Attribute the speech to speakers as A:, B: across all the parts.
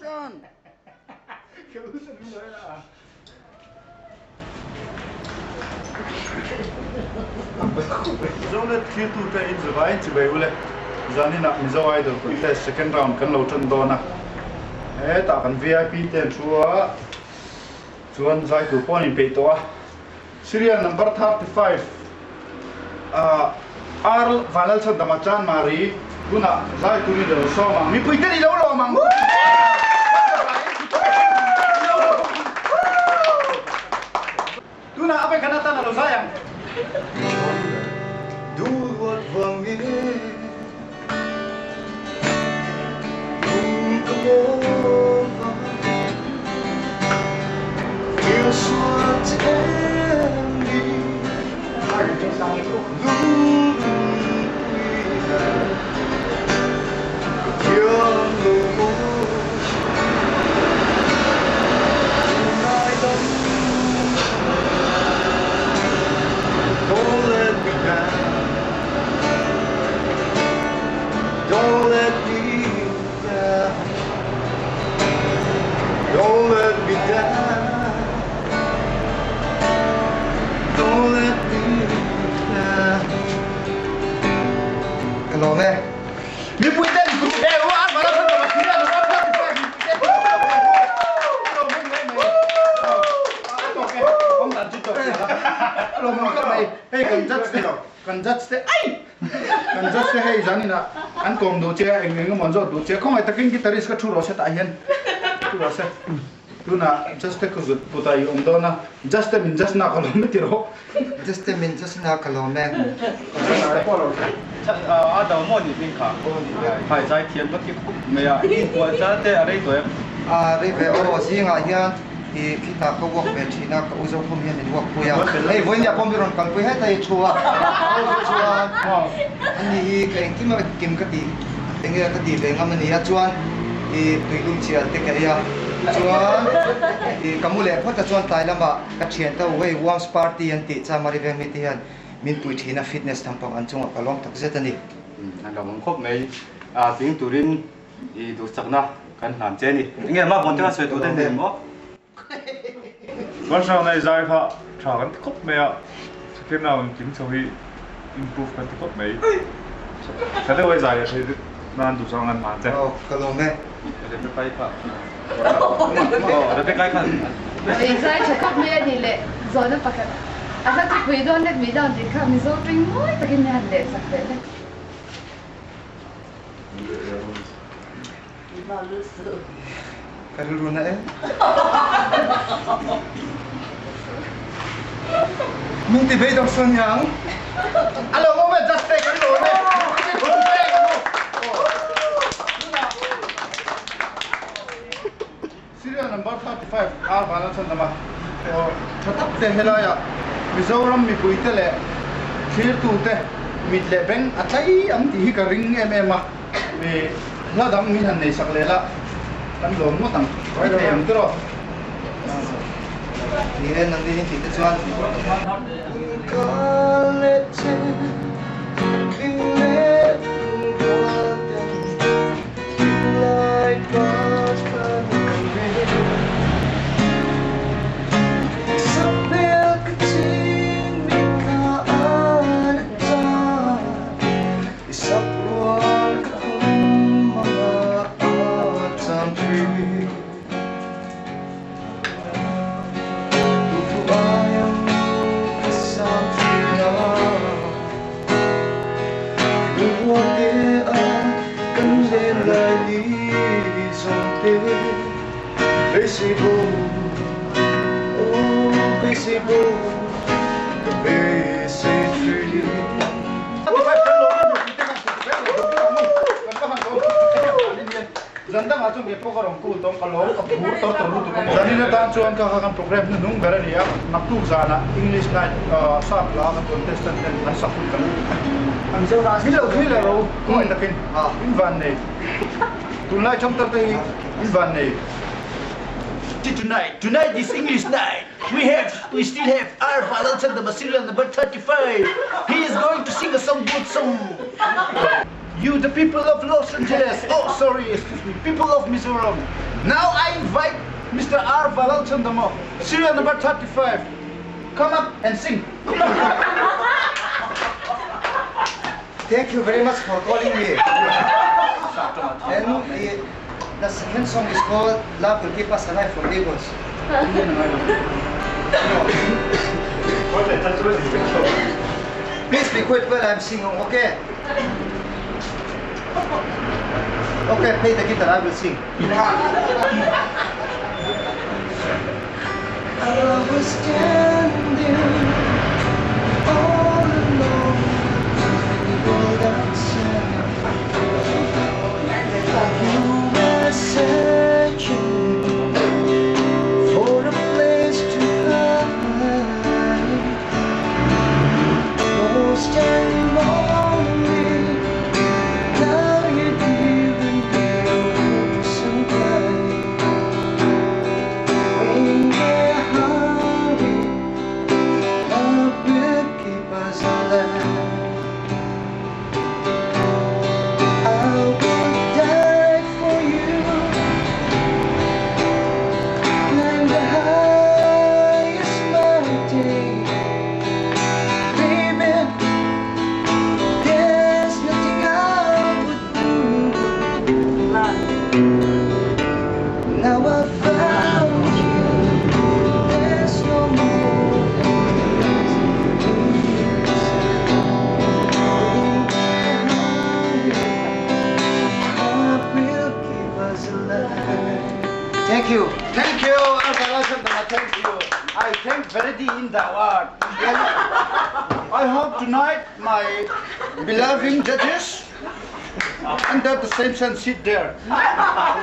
A: Action!
B: Zonet thirtute in zavaiin chibai ule zaninah Mizo Idol contest second round kan lo tan dawn a, hetah kan vip te an thu a, chuan zai tur pawh an inpeih tawh a, serial number 35 ah Arl Vanlalchhandama Chanmari tunah zai turin a lo sawm ang, mipui te ni lo lawm ang. Tunah a vekhan atan a lo zai ang.
C: Duat vang nge lung ka maw a Thil sual che em ni lung pui ka thiam lo maw Tunlai dam Don't let me down Don't let me down Don't let me down Don't let me down
D: Ka lawm e.
B: Mipui ten kut e u a mara khan ka thil a lo Hei kan judge te kan judge te ai kan judge te hei zan ina an kawm duh che eng eng emaw an zawt duh che khawngaih takin guitarist ka thu rawh se tah hian thu rawh se tunah judge te ka zut kutah i awm dawn a judge te min judge na ka lawm e ti rawh
D: judge te min judge na ka lawm e
E: A do maw ni hming kha khai zai thiam ka thi khup mai a inkuah chal te a rei tawh em?
D: A rei ve aw zingah hian i khitah ka walk ve thin a ka u Zokhum hian min walk pui a hei vawinia pawh mi rawn kalpui heta i thu a chuan ani hi ka engkim a kim ka tih enge ka tih ve ngam a ni a chuan i tuilum chial te ka ei a chuan i ka mu leh phawt a chuan tlai lamah ka thian te ho hei worms party an tih chamari veng mite hian Min pui thin a fitness thampang an chungah ka lawm tak zet a ni.
E: An lo awm khawp mai. A tling turin i duhsakna kan hlan che a ni. Enge mah vawn te kha sawi tur te nei maw?
B: First round a i zai kha tha kan ti khawp mai a, second round tling chho hi improve kan ti khawp mai. Tha deuh a i zai leh thei nan duhsakna kan hlan che.
D: Aw ka lawm e.
E: Rebecca-i kha. Aw Rebecca-i khan.
F: I zai tha khawp mai a ni leh zawhna pakhat. A hla thupui dawn let mi down tih kha Mizo tawng mawi takin hian leh sak ve hlek.
D: Ka rilru na e. Min ti beidawng sawn niang.
B: A lo awm e, just take an lo awm e. Serial number 35 ar van a chhan dam a, tha tak te helaiah Mizoram mipuite leh thlirtute mit leh beng a tlai ang tih hi ka ring em em a, mi hla dang min han nei sak leh la kan lawm ngawt ang, i thei ang tiraw?
D: Ni e, nang ni tih te chuan.
B: Zan dangah chuan kei pawh ka rawn kul tawng ka lawm ka phur tawr tawr lutuk a maw. Zanin atan chuan ka kha kan program hnuhnung ber a ni a, naktuk zanah English night sap hla kan contestant ten an sak hun kan min lo thli leh ro khawngaih takin in van nei tunlai changtar te hi in van nei.
A: Tonight, tonight is English night. We have, we still have our Valentine the Serial number 35. He is going to sing a song, good song.
B: You the people of Los Angeles, oh sorry, excuse me, people of Mizoram. Now I invite Mr. R. Valalchandama, serial number 35. Come up and sing.
D: Thank you very much for calling me. And the, the second song is called Love Will Keep Us Alive from Eagles. Please be quiet while I'm singing, okay? Okay, play the guitar, I will sing. I was standing all alone, world outside. You were searching for a place to hide. Lost and lonely, now you're giving me some light. When we're hungry, love will keep us alive. I will die for you. Climb the highest mountain, baby. There's nothing I would do. Now I found you. There's no more emptiness inside. Love will keep us alive. Thank you.
B: Thank you, Alvarez, thank you. I thank Verity in the award. I hope tonight my beloved judges under the same sun sit there.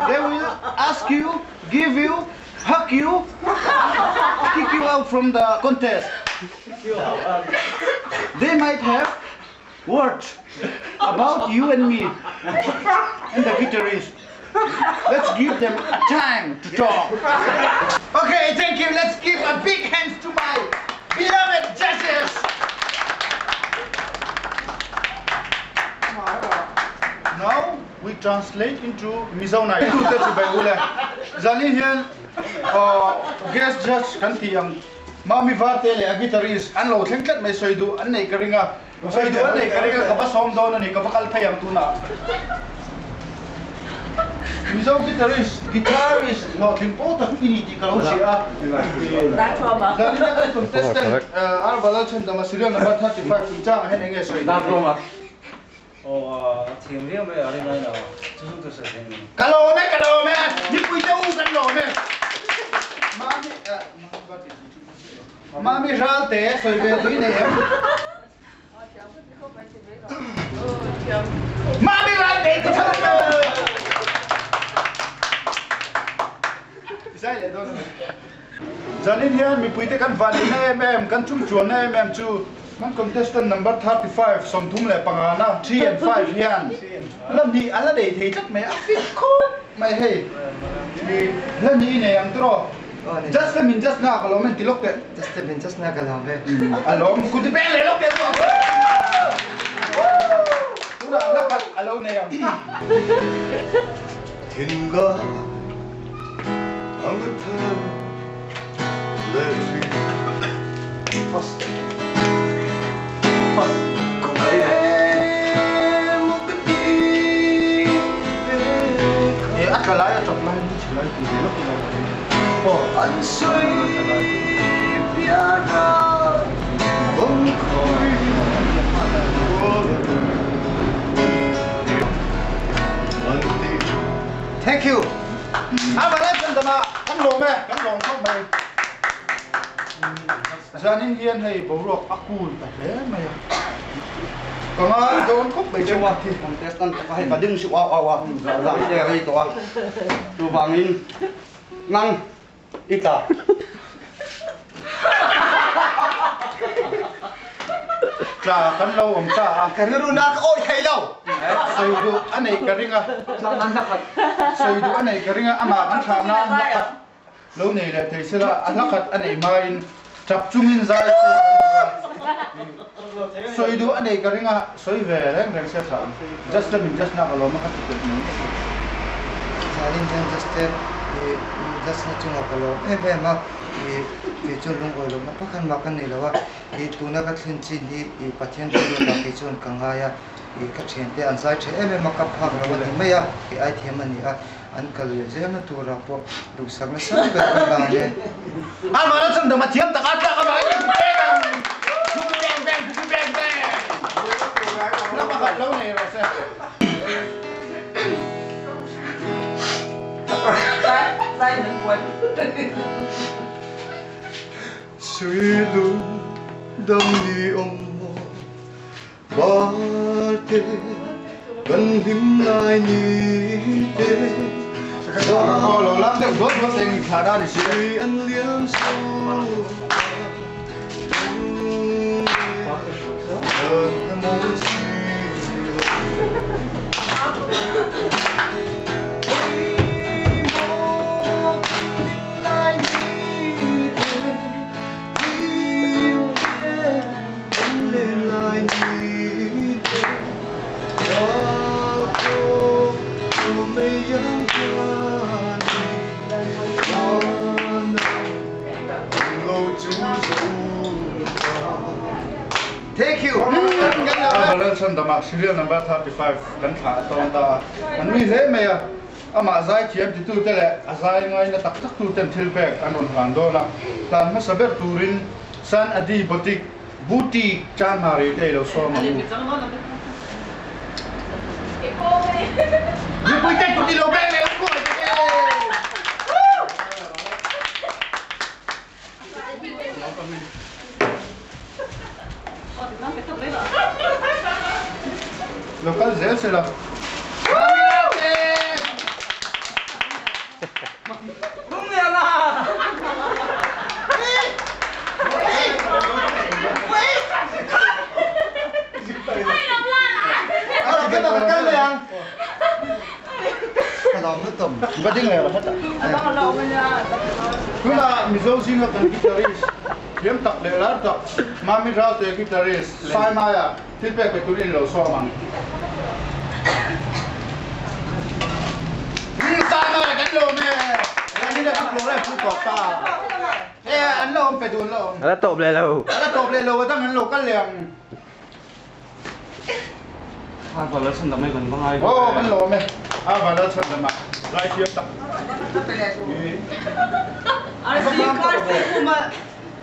B: They will ask you, give you, hug you, kick you out from the contest. They might have words about you and me and the guitarist. Let's give them time to talk. Okay, thank you. Let's give a big hand to my beloved judges. Now we translate into Mizo Night. Zani hian guest judge kan ti ang Mami Varte leh a guitarist an lo thleng tlat mai sawi duh an neih ka ring a, sawi duh an neih ka ring a, ka va sawm dawn a ni, ka va kal phei ang tunah. Mizo guitarist, guitarist hlawhtling pawh tak i ni tih ka lo hria a. Zanin a kan contestant Arva Lalchhandama serial number 35 chungchangah hian eng nge sawi duh? Ka lawm e, ka lawm e, mipui te u kan lawm e. Mami, Mami ral te sawi ve tui nei em? Mami ral te ka chhan lo. Zai leh dawn ani. Zanin hian mipui te kan vanneihna em em, kan chungchuanna em em chu kan contestant number 35, 35 na, 3 and 5 hian la hnih a la nei thei tlat mai, a fit khawp mai hei. La hnih i nei ang tiraw? Just a min just na ka lawm en ti lawk teh.
D: Just a min just na ka lawm e.
B: A lawm ku ti peng leh lawk teh chu. Tunah la khat a lo nei ang.
C: Thinlai ang thar leh thin.
B: E a tla lai a tap lai ni chhe lai ti ve lawk ila.
C: An sawi piana bawng khawi
D: Thank you.
B: A va lai chan dama kan lawm e, kan lawm khawp mai. Zanin hian hei boruak a kul ta hle mai a. Ka ngai dawn khawp mai chu a.
E: Contestant te kha hei ka ding si uau uau a, zah te rei tawh a. Chuvangin nang i tla.
B: Tla kan lo awm ta a.
D: Ka rilru na ka awih thei lo.
B: Sawi duh a neih ka ring a. Sawi duh a neih ka ring a, amah kan thlah nan hla khat lo nei leh thei sela, a hla khat a neih hmain tap chungin zai se kan duh a. Sawi duh a nei ka ring a, sawi ve reng reng sia tha ang. Just lamin just na ka lawm a ka ti telh mai.
D: Zanin hian just te i just na chungah ka lawm em em a, i kei chuan lungawi lohna pakhat mah ka nei lo a, i tuna ka thlen chin hi i Pathian thilruatah kei chuan ka ngai a, i ka thiante an zai tha em em a, ka phak lo a ni mai a, kei ai thiam a ni a. An kal leh zel na turah pawh duhsak nasa ber ka hlan e.
B: A mahna chhan dam a thiam tak a tlak avangin a beng ang. Bang bang bang bang bang. Na pakhat lo nei rawh se.
D: Suilu dam ni awm maw Parte kan hlim lai ni te
B: Lo lam deuh dawt dawt eng thla da ni si.
D: An liam so
B: Thank you. Lalchhandama serial number 35 kan thlah a tawn ta a, an nui hle mai a. Amah zaithiam titute leh a zai ngaina tak tak tuten thil pek an rawn hlan dawn a, hlan hmasa ber turin San Adi Boutique, Boutique, Chanmari te i lo sawm ang u. Mipui te kut i lo beng leh ang u. Lo kal zel se la. Va ding leh rawh hetah. Tunah Mizo zinga kan guitarist thiam tak leh lar tak Mami Ralte guitarist Saimaia thil pek pe turin lo sawm ang. Saimaia kan lawm e! An ina ka floor a phu tawp ta. E an la awm pe dun la awm.
A: A la tawp leh lo.
B: A la tawp leh lo a dang an lo kal leh ang.
E: A vala chhan dam mai kan va ngai
B: bawk e. Aw kan lawm e. A vala chhan dam ah zai thiam tak.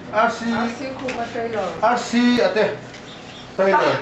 B: RC RC Khuma Taylor. RC ate Taylor.